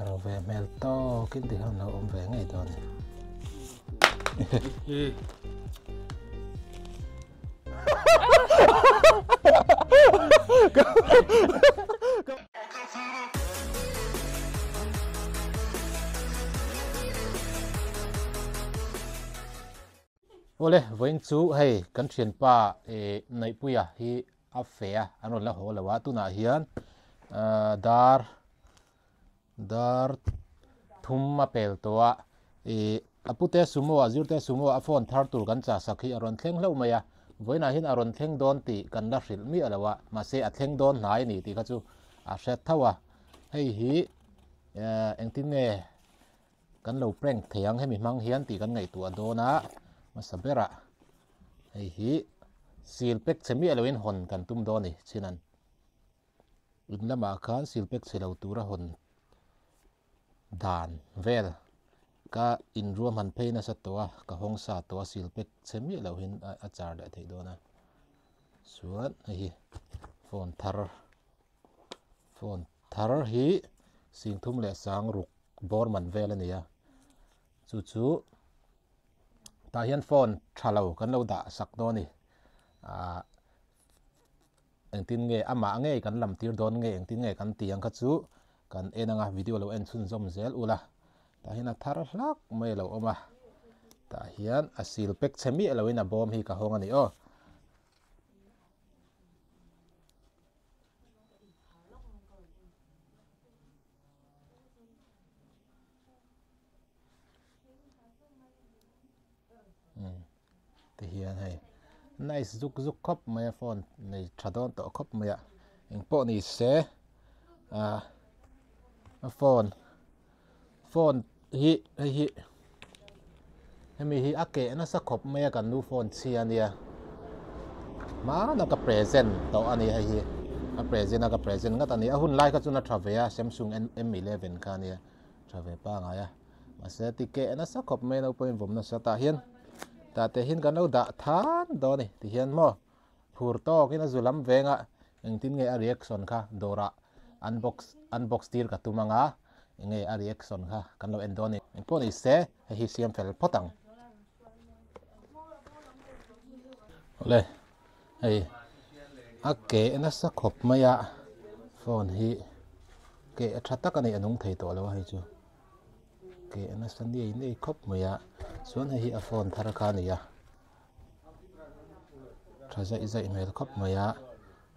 Thar ve hmel tawkin ti khan lo awm ve ngei dawn ni. Awle vawiin chu hei kan thianpa eh Neihpuia hi a fe a an rawn la haw lo a tunah hian ah dar dar thum a pel tawh a ih a pute sumo a zirte sumo a phone thar tur kan chah sak hi a rawn thleng hlauh mai a vawiinah hian a rawn thleng dawn tih kan la hrilh miah lo a mahse a thleng dawn hnai a ni tih kha chu a hre tho a hei hi eh engtin nge Kan lo prank thei ang hemi hmang hian tih kan ngaihtuah dawn a, hmasa berah hei hi sil pack che miah loin hawn kan tum dawn a ni chin an in lamah khan sil pack che lo tura hawn dan vel ka inruahman phei nasa tawh a, ka hawng sa tawh a sil pack che miah loh hin a char leh theih dawn a, chuan hei hi phone thar phone thar hi singthum leh sang ruk bawr man vel a ni a chu chu tah hian phone tha lo kan lo dah sak dawn a ni ahh engtin nge amah ngei kan lam tir dawn nge engtin nge kan tih ang kha chu kan en anga video lo en chhunzawm zel ula tah hian a thar hlak mai a lo awm a tah hian a sil pack chhe miah loin a bawm hi ka hawng a ni aw. Ti hian hei nice zuk zuk khawp mai a phone nei tha dawn tawh khawp mai a engpawh ni se ah a phone phone hi hei hi hemi hi a keh nasa khawp mai a kan nu phone chhia ania hmana ka present tawh a ni hei hi a present a ka present ngat a ni a hun lai kha chuan a tha ve a Samsung M11 kha ania tha ve pangai a mahse ti keh nasa khawp mai naupang in vawm nasa tah hian tah te hian kan lo dah than dawn a ni ti hian maw phur tawk in a zu lam veng a engtin nge a reaction kha dawrah unbox unbox tir ka tum anga enge a reaction kha kan lo en dawn a ni engpawh ni se hei hi siam fel phawt ang awle hei a ke nasa khawp mai a phone hi ke a tha tak a ni a nung thei tawh lo a hei chu ke nasa nei nei khawp mai a chuan hei hi a phone thar kha a ni a. Tha zaih zaih hmel khawp mai a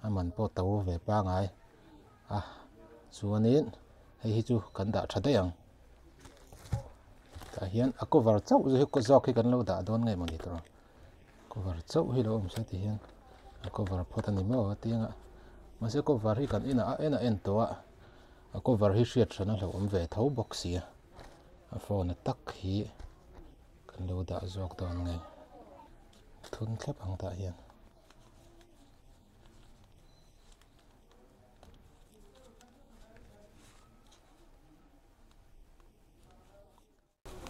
a man pawh to ve pangai a chuanin hei hi chu kan dah tha daih ang tah hian a cover chauh zawk hi kan lo dah dawn nge mawni tawh cover chauh hi lo awm se ti hian a cover phawt a ni maw a tianga mahse cover hi kan inah a en a en tawh a a cover hi hriat hran a hlauhawm ve tho bawk si a a phone a tak hi. Kan lo dah zawk dawn nge thun thlap ang tah hian.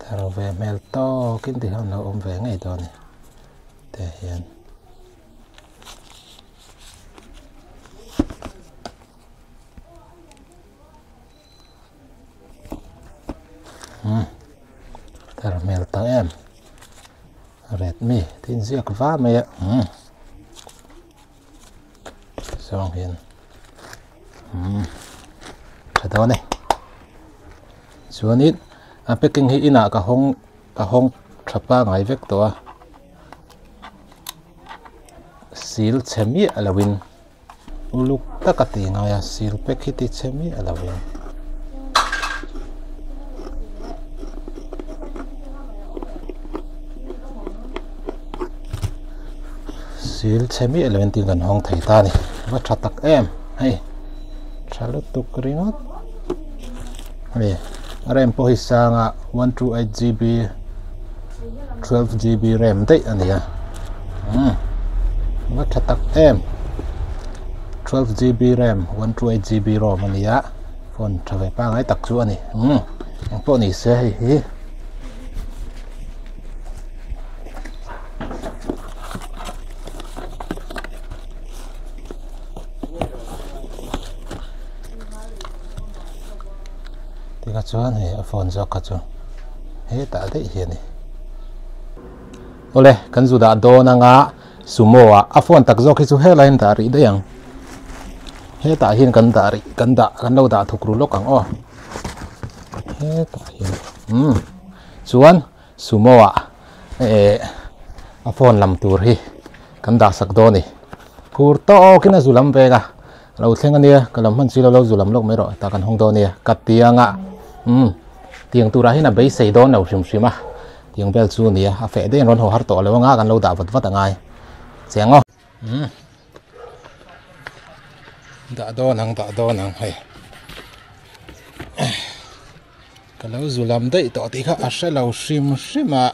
Thar ve hmel tawkin ti hian lo awm ve ngei dawn a ni te hian. Thar hmel ta em Redmi tin ziak va mai a zawng hian tha dawn e chuanin a packing hi inah ka hawng ka hawng tha pangai vek tawh a sil chhe miah loin. Uluk tak a ti ngai a, sil pack hi ti chhe miah lo in. Sil chhe miah lo in tin kan hawng thei ta a ni, va tha tak em hei tha lutuk ringawt hei RAM pawh hi sang a 128GB 12GB RAM daih a ni a umm va tha tak em 12GB RAM 128GB ROM a ni a phone tha ve pangai tak chu a ni umm engpawh ni se hei hi Tikha chuan hei a phone zawk kha chu hetah daih hi a ni. Awle kan zu dah dawn anga sumo ah a phone tak zawk hi chu helaiin dah rih daih ang. Hetah hian kan dah rih kan dah kan lo dah thuk ru lawk ang aw. Hetah hian umm chuan sumo ah eh a phone lam tur hi kan dah sak dawn a ni. Phur tawkin a zu lam vek a. Lo thleng ania ka lam hman si lo lo zu lam lawk mai rawh tah kan hawng dawn ania ka tiang a umm tiang turah hian a beisei dawn lo hrim hrim a tiang vel chu ania a feh daih an rawn haw har tawh lo anga kan lo dah vat vat angai cheng aw umm dah dawn ang dah dawn ang hei ka lo zu lam daih tawh tih kha a hre lo hrim hrim a.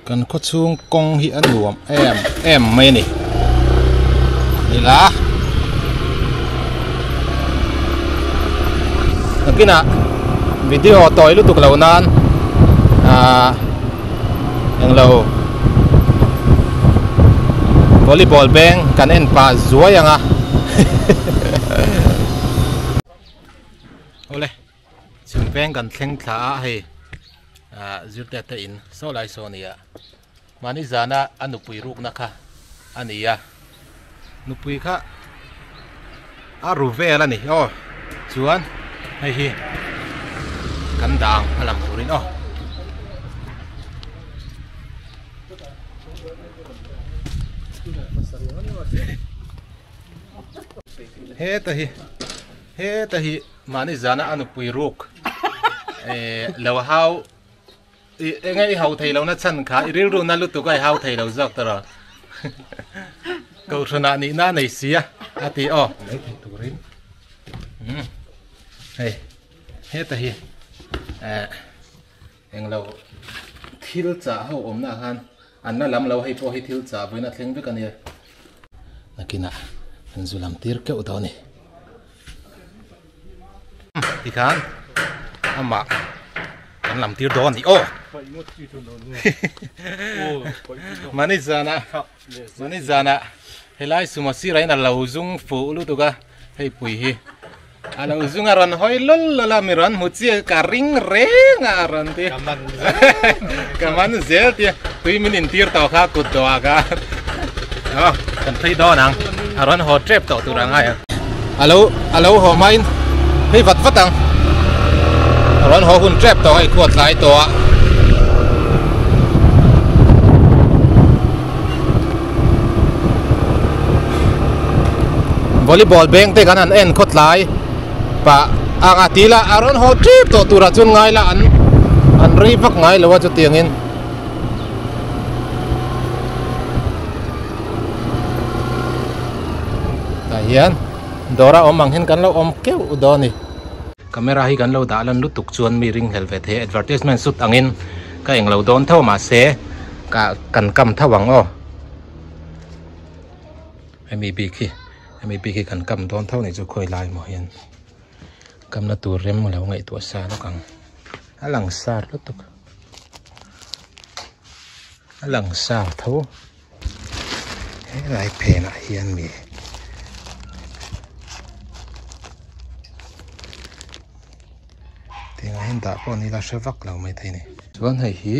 Kan khaw chhung kawng hi a nuam em em mai a ni nila nakinah video tawi lutuk lo nan ahh englo volleyball beng kan en pah zuai ang a awle. Chhim veng kan thleng thla a hei ah zirte te in saw lai saw a ni a mahni zana a nupui rukna kha a ni a nupui kha a ru vel a ni aw chuan hei hi kan dang a lang turin aw. Heta hi heta hi. Mahni zana a nupui ruk lo hau enge i hau thei lo na chhan kha i rilru na lutuk a i hau thei lo zawk ta rawh kohhran ah nihna a nei si a a ti aw mai theih turin hei heta hi eh englo thil chah ho awmna ah khan an la lam lo hei pawh hi thil chah vawiin a thleng vek a nia nakinah an zu lam tir keuh dawn a ni. Tikhan amah kan lam tir dawn a ni aw Mahni zanah mahni zanah helai suma sirah hian a lo zung fuh lutuk a hei pui hi a lo zung a rawn hawi lawl lawl a mi rawn hmu chiah ka ring reng a a rawn ti ka man zel tia tui min intir tawh kha kut dawhah khan aw kan phei dawn ang a rawn haw tep tawh tur ang ai a lo a lo haw hmain phei vat vat ang a rawn haw hun tep tawh hei khuat tlai tawh a. Volleyball beng te kan han en khaw tlai pah ang a tila a rawn haw tep tawh turah chuan ngai la an an rei vak ngai lo a chutiangin. Tah hian dawr a awm ang hian kan lo awm keuh dawn a ni. Camera hi kan lo dah lan lutuk chuan mi ringhlel ve thei a advertisement shoot angin ka englo dawn tho mahse ka kan kam tho ang aw. Hemi bik hi hemi bik hi kan kam dawn tho a nih chu khawi lai maw hian kamna tur rem lo ngaihtuah sa lawk ang a lang sar lutuk. A lang sar tho helai phenah hian mi tiangah hian dah pawh ni ila hre vak lo maithei a ni chuan hei hi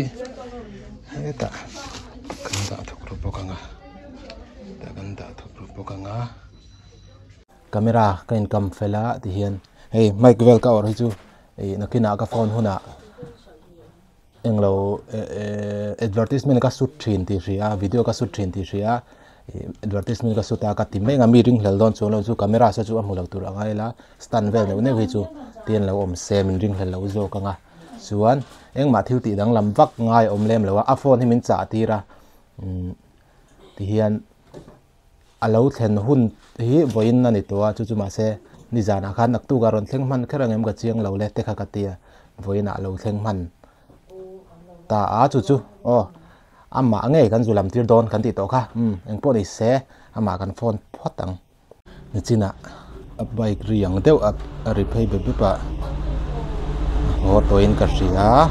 hetah kan dah thawk ru bawk ang a hetah kan dah thawk ru bawk ang a. Camera ka inkam fel a tihian hei mic vel ka awrh hi chu ih nakinah ka phone hunah. Englo advertisement ka shoot thin tih hria a video ka shoot thin tih hria a advertisement ka shoot a ka ti mai ang a mi ringhlel dawn chuan lo chu camera saw chu a hmu lo tur a ngai la stand vel neuh neuh hi chu te an lo awm se min ringhlel lo zawk ang a chuan engmah thil tih danglam vak ngai a awm lem lo a a phone hi min chah tir a umm tihian. A lo thlen hun hi vawiin a ni tawh a, chu chu mahse nizanah khan naktuk a rawn thleng hman kher ang em ka chiang lo le te kha ka ti a, vawiinah a lo thleng hman ta a chu chu aw amah ngei kan zu lam tir dawn kan tih tawh kha umm engpawh ni se amah kan phone phawt ang. Nichinah a bike ri ang deuh a a ri phei bep bep a, a haw tawhin ka hria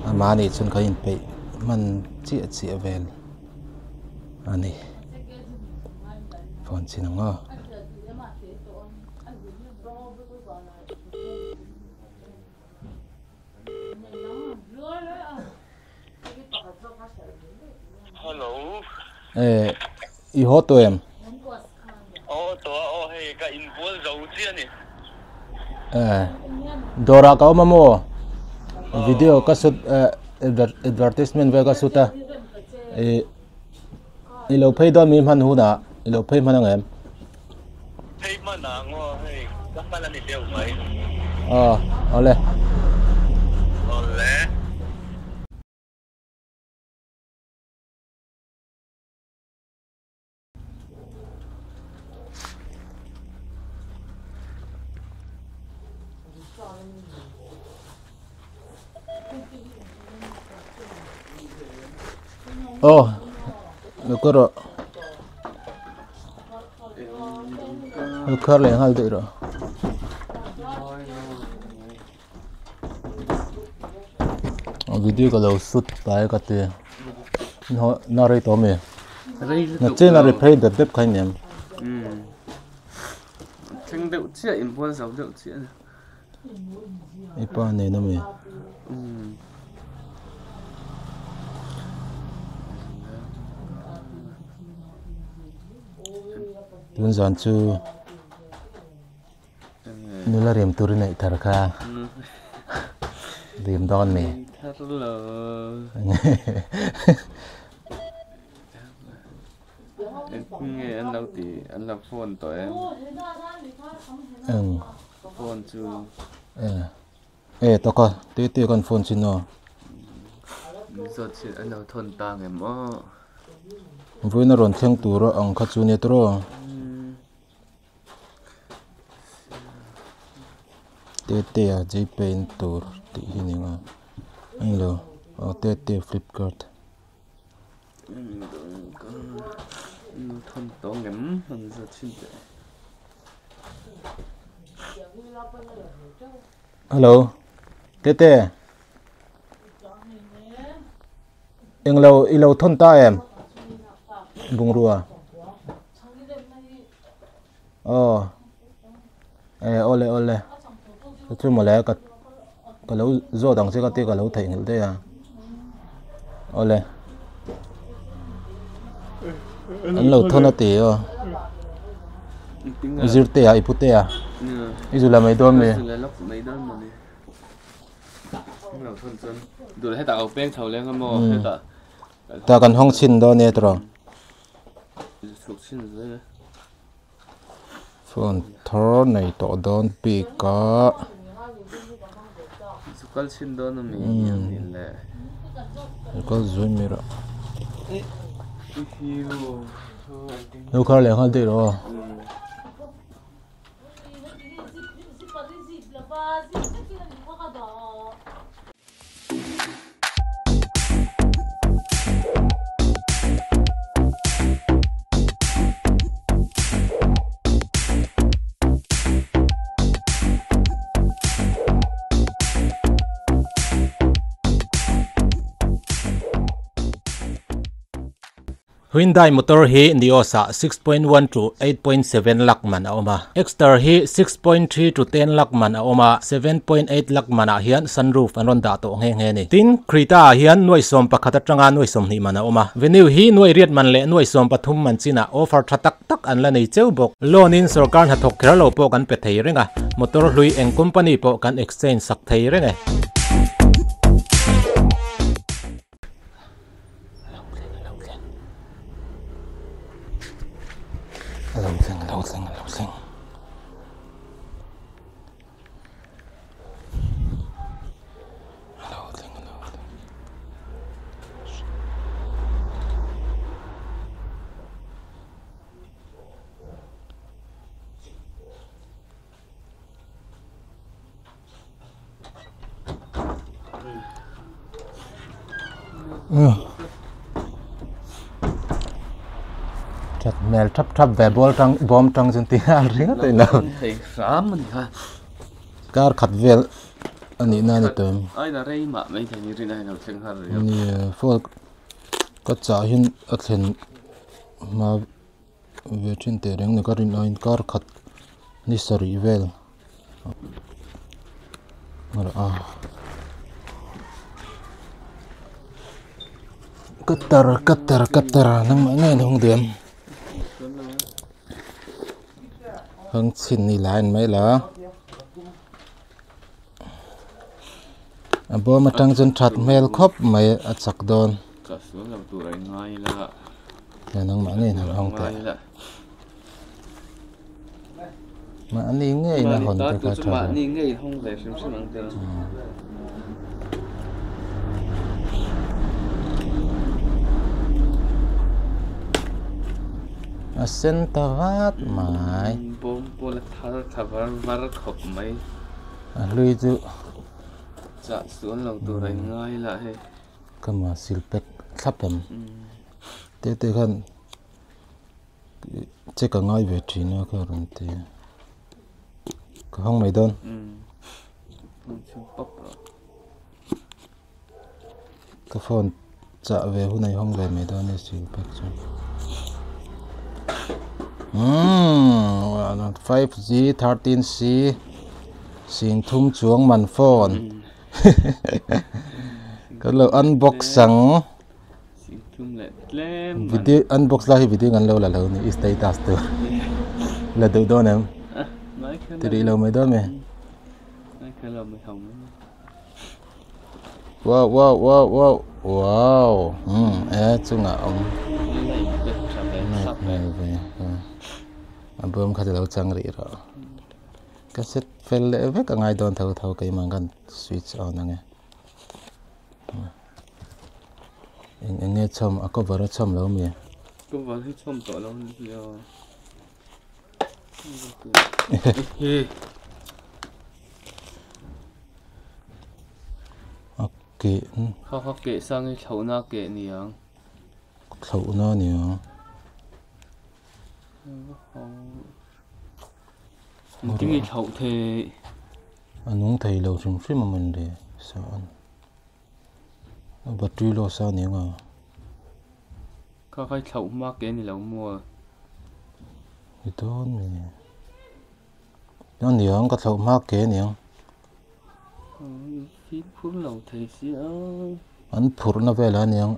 amah nih chuan kan inpeih hman chiah chiah vel. A ni. Phone chin ang aw. Hello. Eh, i haw tawh em? Aw tawh a, aw hei ka inbual zo chiah a ni. Eh, dawrah ka awm a maw? Video ka shoot eh advertisement vel ka shoot a. Eh, i lo phei dawn mi hman hunah i lo phei hman ang em? Phei hman ang aw hei ka hman a ni deuh mai. Aw, awle. Awle. Aw lo kar rawh lo khar leh nghal daih rawh. Video ka lo shoot pai ka ti na rei tawh ami na chen a ri phei dep dep kha inem. Thleng deuh chiah inbual zo deuh chiah a ni. I pa nen ami? Tun zan chu nula rem tur i neih thar kha rem dawn mi. Thar lo. Nge an lo ti an lo phone tawh em? Eng. Phone chu. Eh. Eh taka te te kan phone chin a. Zawt chin an lo thawn ta ngem aw. Vawiin a rawn thleng tur a ang kha chu nia tawh aw. Te te a jpay in tur tih hi ni ang a. Englo aw te te flipkart. Hello Tete englo i lo thawn ta em bungrua aw e awle awle chu mawle ka ka lo zawt ang che ka tia ka lo theihnghilh daih a awle an lo thawn a ti aw i zir te a i pu te a i zula mai dawn mi ta kan hawng chhin dawn nia tawh Phone thar nei tawh dawn bik a. Zu kal chhin dawn a mi nih le. Zu kal zui mai rawh. Lo khar leh nghal daih rawh aw. Hyundai motor hi Nios ah 6.1 to 8.7 lakh man a awm a, Exter hi 6.3 to 10 lakh man a awm a, 7.8 lakh man ah hian sunroof an rawn dah tawh nghe nghe a ni. Tin, Creta ah hian nuai sawm pakhat atanga nuai sawmhnih man a awm a, Venue hi nuai riat man leh nuai sawm pathum man chinah offer tha tak tak an la nei cheu bawk. Loan in sorkar hnathawk kher lo pawh kan pe thei reng a, motor hlui eng company pawh kan exchange sak thei reng e. A lo thleng a lo thleng a lo thleng a lo thleng a lo thleng That hmel thap thap ve ball tang bawm tang chuan ti nghal ringawt a ni lo. Hei hram a ni kha. Kar khat vel a nih na a ni tawh em. Aina rei mah mai thei ni rin a lo thleng nghal riau. Nia phone ka chah hian a thlen hma. Ve thin teh reng ni ka rin aiin kar khat ni sarih vel a cutter cutter cutter nangmah ngei an hawng diam hawng chhin ni la en mai la a bawm atang chuan that hmel khawp mai a chak dawn. Hei nangmah ngeiin han hawng teh. Mahni ngeiin a hawn te kha tha hle. A sen ta vat mai. A hlui chu. Ka ma sil pack thlap em. Te te khan check a ngai ve thin a kha rawn ti a ka hawng mai dawn ka phone chah ve hun a i hawng ve mai dawn a sil pack chu umm 5G 13C singthum chuang man phone kan lo unbox ang. Video unbox lai hi video an lo la lo ni i status tur la duh dawn em ti rih lo mai dawn mi wow wow wow wow wow um e chungah awm a bawm kha chu lo chang rih rawh ka set fel leh vek a ngai dawn tho tho keimah khan switch on ang e. Eng eng nge chhawm a cover a chhawm lo mi? Cover hi chhawm tawh lo ni hi a. A ke. Kha kha ke sang hi thlauhna ke ni ang. Thlauhna ni ang. Engtin nge thlauh thei? A nung thei lo hrim hrim a mawn le sa an. A battery loss a ni ang a. Kha khai thlauh hma ke ni lo maw? Ni dawn mi. A ni ang ka thlauh hma ke ni ang. Fimkhur lo thei si a. An phurhna velah a ni ang.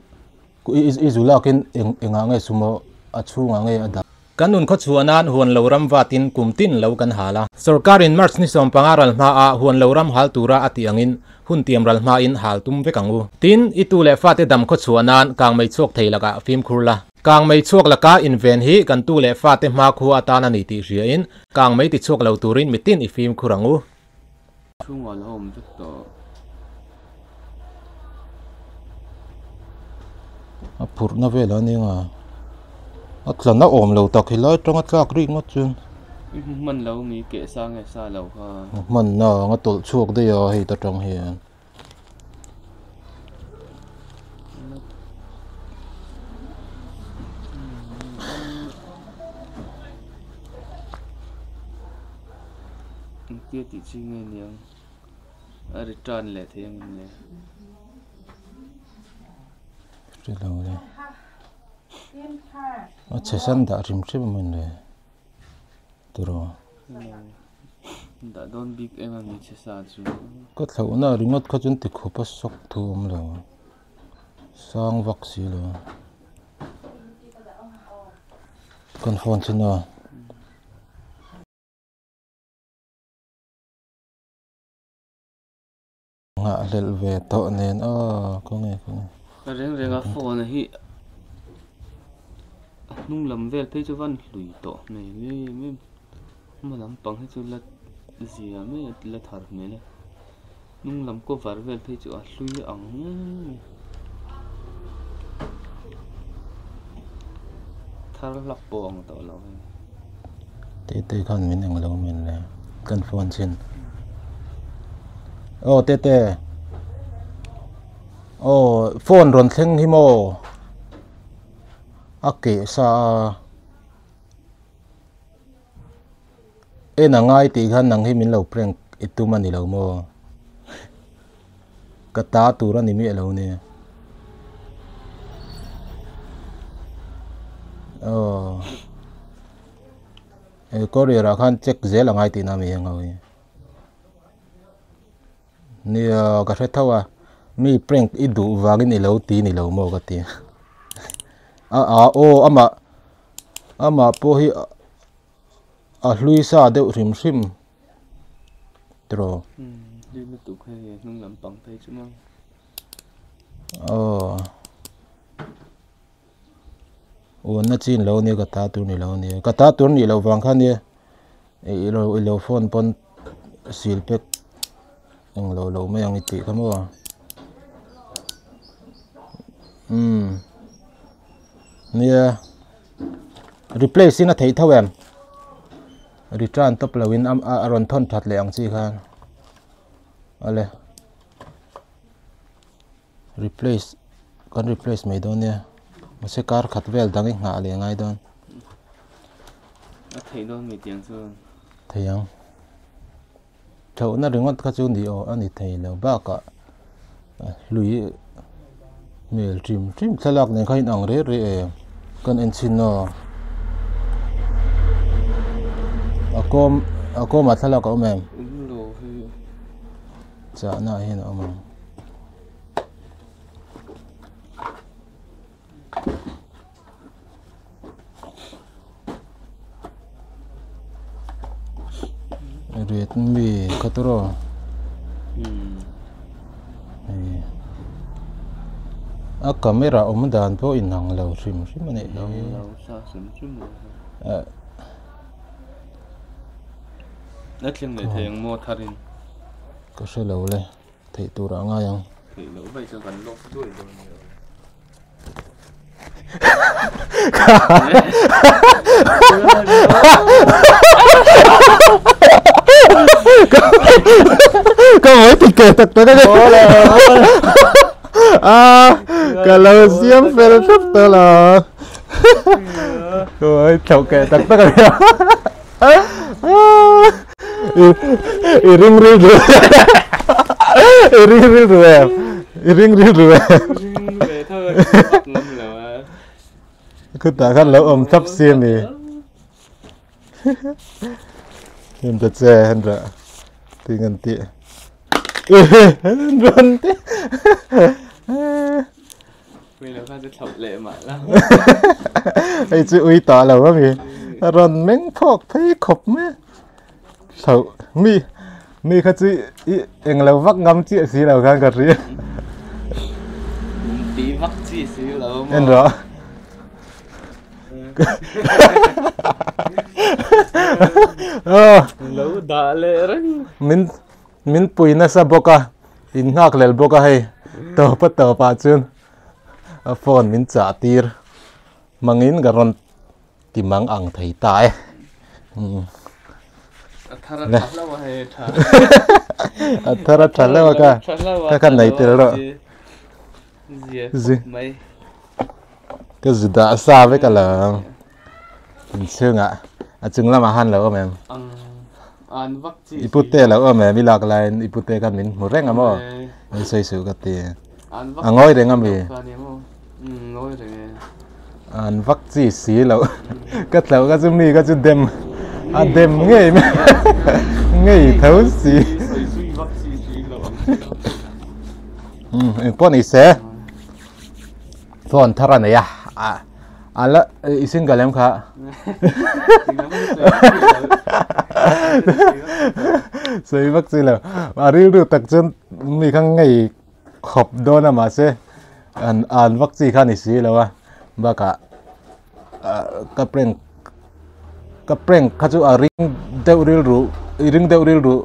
I zu lakin eng engah nge sumo a chhungah nge a dah. Kan nun khawchhuah nan huan lo ram vatin kum tin lo kan hal a. Sorkarin March ni 15 ral hmaah huan lo ram hal tura a tih angin hun tiam ral hmain hal tum vek ang u. Tin, i tu leh fate dam khawchhuah nan kang mei chhuak thei lakah fimkhur la. Kang mei chhuak laka inven hi kan tu leh fate hmakhua atan a ni tih hriain kang mei ti chhuak lo turin mitin i fimkhur ang u. Chhungah la awm vek tawh. A phurhna velah a nia a tlan a awm lo tak helai atanga tlak rik ngawt chuan. I hmu hman lo mi keh sa nge sa lo kha. Hman na ang a tawlh chhuak daih a hei ta tang hian. Engtia tih chi nge niang a return leh thei ang em le? Hre lo le. A chhe san dah hrim hrim a mawn le. Tiraw. Dah dawn bik em a ni chhe sa chu. Ka thlauhna ringawt kha chuan tikhup a sawk thu awm lo. Sang vak si lo. Kan phone chu na. Nghahhlelh ve tawh nen aw khawnge khawnge. Ka reng reng a phone hi a hnung lam vel phei chu van hlui tawh hmel em em hma lampang hi chu la zia mai a la thar hmel a hnung lam cover vel phei chu a hlui ang thar hlak pawh ang tawh lo hei. Tete khan min englo min le kan phone chin. Aw Tete. Aw phone rawn thleng hi maw a keh sa a en a ngai tih khan nang hi min lo prank i tum a ni lo maw ka ta tur a ni miah lo nia aw. Courier ah khan check zel a ngai tihna mi heng ho hi. Nia ka hre tho a, mi prank i duh vangin i lo ti ni lo maw ka ti. A a aw amah amah pawh hi a hlui sa deuh hrim hrim tiraw. Umm hlui lutuk hei hnung lampang phei chu maw. Aw. Uanna chin lo nia ka ta tur ni lo nia ka ta tur nih loh vang kha nia i lo i lo phone pawn sil pek eng lo lo mai ang i tih kha maw umm nia replace in a theih tho em return tawp lo in a rawn thawn that leh ang chi khan awle. Replace kan replace mai dawn nia mahse kar khat vel dang i nghah leh ngai dawn. A theih dawn mi tiang chuan. Thei ang. Thlohna ringawt kha chu ni aw a ni thei lo bakah hlui hmel hrim hrim thlalak nen kha inang reh reh em kan en chhin aw. A kawm a kawmah thlalak a awm em? Awm lo hei. Chahna ah hian a awm ang. Redmi kha tur aw. A camera awm dan pawh inang lo hrim hrim a nih hi. A thleng leh thei ang maw tharin. Ka hre lo le, theih tur ah ngai ang. Theih loh vaih chuan kan lawk duai dawn nia. Ka mawi ti ke tak tak a ni. A ka lo siam fel thlap tawh lo. Ka mawi thlauh ke tak tak a ni. I ring ril ru I ring ril ru em I ring ril ru em Khutah khan lo awm thlap si a ni Him ta che han rah ti ngan ti Rawn ti Hei chu ui tah lo a mi rawn meng phawk phei khawp mai a thlauh mi mi kha chu i eng lo vak ngam chiah si lo khan ka hria en rawh min Min pui nasa bawk a, in nghak lel bawk a hei tawp a tawp ah chuan a phone min chah tir hmangin ka rawn ti mang ang thei ta e. A thar a tha hlauh a hei a tha. A thar a tha hlauh a ka ka ka nei tel rawh. Zia khawp mai. Ka zu dah sa vek a lo. Inchhungah a chung lamah han lo awm em? I pute lo awm em? I lak laiin i pute khan min hmu reng a maw? Min sawi suh ka ti. A ngawi reng a mi? An vak chi si lo. Ka thlauh kha chu mi kha chu dem a dem ngei ngei tho si. Engpawh ni se. Phone thar a nei a, a la i single em kha? Sawi vak chi lo, a rilru tak chuan mi kha ngei khawp dawn a mahse an an vak chi kha a ni si lo a, bakah ka prank ka prank kha chu a ring deuh rilru i ring deuh rilru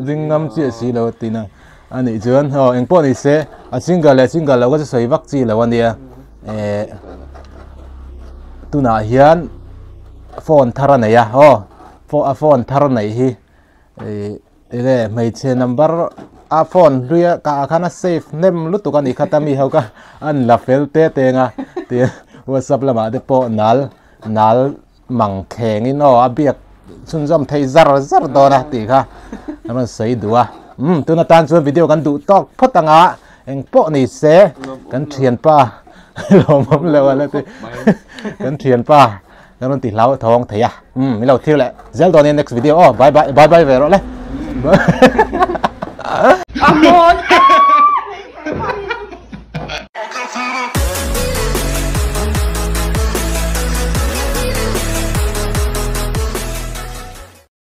ring ngam chiah si lo tihna a nih chuan aw eng pawh ni se a single leh single lo kha chu sawi vak chi lo a nia eh tunah hian phone thar a nei a aw a phone thar neih hi ih enge hmeichhe number a phone hlui a kah ah khan a save hnem lutuk a nih kha ta mi ho kha an la fel te teng a tin whatsapp lamah te pawh nal nal. Mang khengin aw a biak chhunzawm thei zar zar dawn a tih kha a rawn sawi duh a. Umm tun atan chuan video kan duh tawk phawt ang a, eng pawh ni se kan thianpa lawmawm lo a la ti. Kan thianpa Kan rawn ti hlau thawng thei a. Um min lo thlir leh zel dawn nia next video aw. Bye bye bye bye ve rawh le. A mawi.